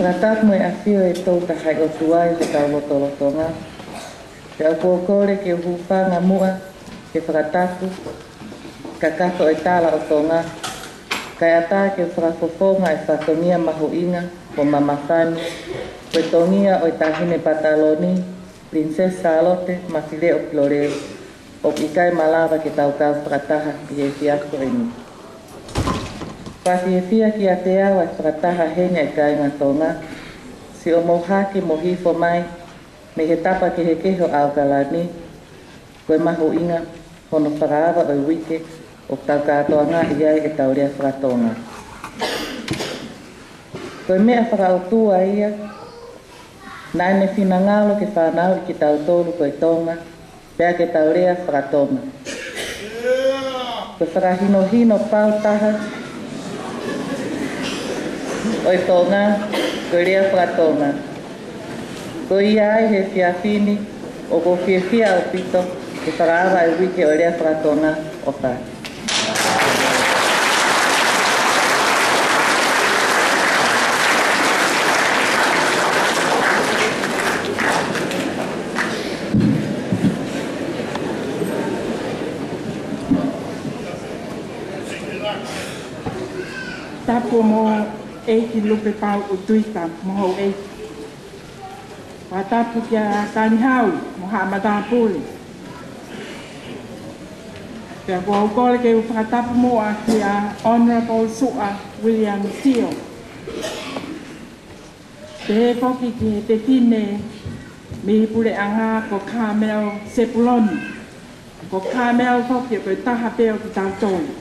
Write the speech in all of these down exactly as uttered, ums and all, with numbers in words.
Fakatapu mo e ʻafio ʻa e Toutai ʻOtua ʻi hotau lotolotonga. Pea ʻoku ou kole ke u hūfanga muʻa ke fakatapu, kakato e tala ʻo Tonga, kae ʻatā ke u fakafofonga e fatongia mahuʻinga mo mamafana, ko e tongia ʻo e Taʻahine Pataloni, Pilinisesi Sālote Mafileʻo Kiloleu, ʻoku ʻikai malava ke tau kau fakataha ʻi he efiafi ko eni. Fakafiefia kiate au ʻa e fakataha heni ʻa e kāinga Tonga, siʻomou hake mo hifo mai mei he tapa kehekehe ʻo ʻAokalani, ko e mahuʻinga hono fakaava ʻo e uike ʻoku tau kātoanga ʻi ai ʻetau lea fakatonga. Ko e meʻa fakaʻotua ia, naʻa ne finangalo ke fanauʻi kitautolu ko e Tonga, pea ke tau lea fakatonga. Ko e fakahinohino pau taha ʻo e Tonga, ko e lea fakatonga. Ko ia ai he efiafi ni, ʻoku ou fiefia ʻaupito ke fakaava e uike ʻo e lea fakatonga. ʻOfa. Tapu mo ʻEiki Lupe Pau ʻUtuita mo houʻeiki. Fakatapu kia Kalihau mo haʻa matāpule. Pea ʻoku ou kole ke u fakatapu muʻa kia Honourable Suʻa William Sio. Pehē foki ki he fefine mei he puleʻanga ko Kamel Sepuloni. Ko Kamel foki ko e taha pē ʻo kitautolu.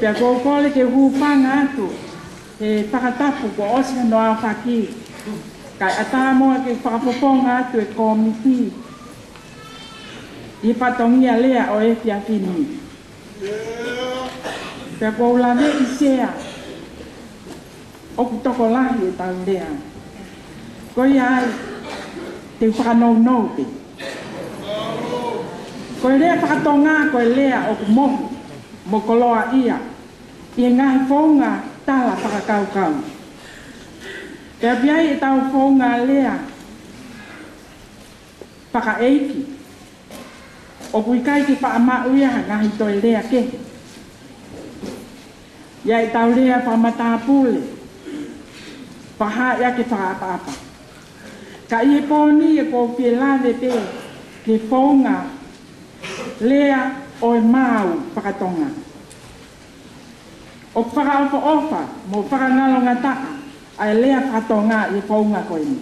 Pea ʻoku ou kole ke u hūfanga atu he fakatapu kuo ʻosi hono aofaki, kae ʻatā muʻa ke fakafofonga atu e kōmiti ʻi he fatongia lea ʻo e efiafi ni. Pea ʻoku ou laveʻi Sea, ʻoku tokolahi ʻetau lea. Ko ia ai, te u fakanounou pē. Ko e lea fakatonga, ko e lea ʻoku mohu mo koloaʻia ʻi he ngaahi founga tala fakakaukau. Pea ʻoku ʻi ai ʻetau founga lea fakaʻeiki, ʻoku ʻikai ke faʻa maʻu ia ha ngaahi toe lea kehe. ʻI ai ʻetau lea fakamatāpule, fakahā ia ke fakaʻapaʻapa. Ka ʻi he pō ni ʻoku ou fie lave pē ki he founga lea ʻo e maau fakatonga. ʻOku fakaʻofoʻofa mo fakangalongataʻa ʻa e lea fakatonga ʻi he founga ko eni.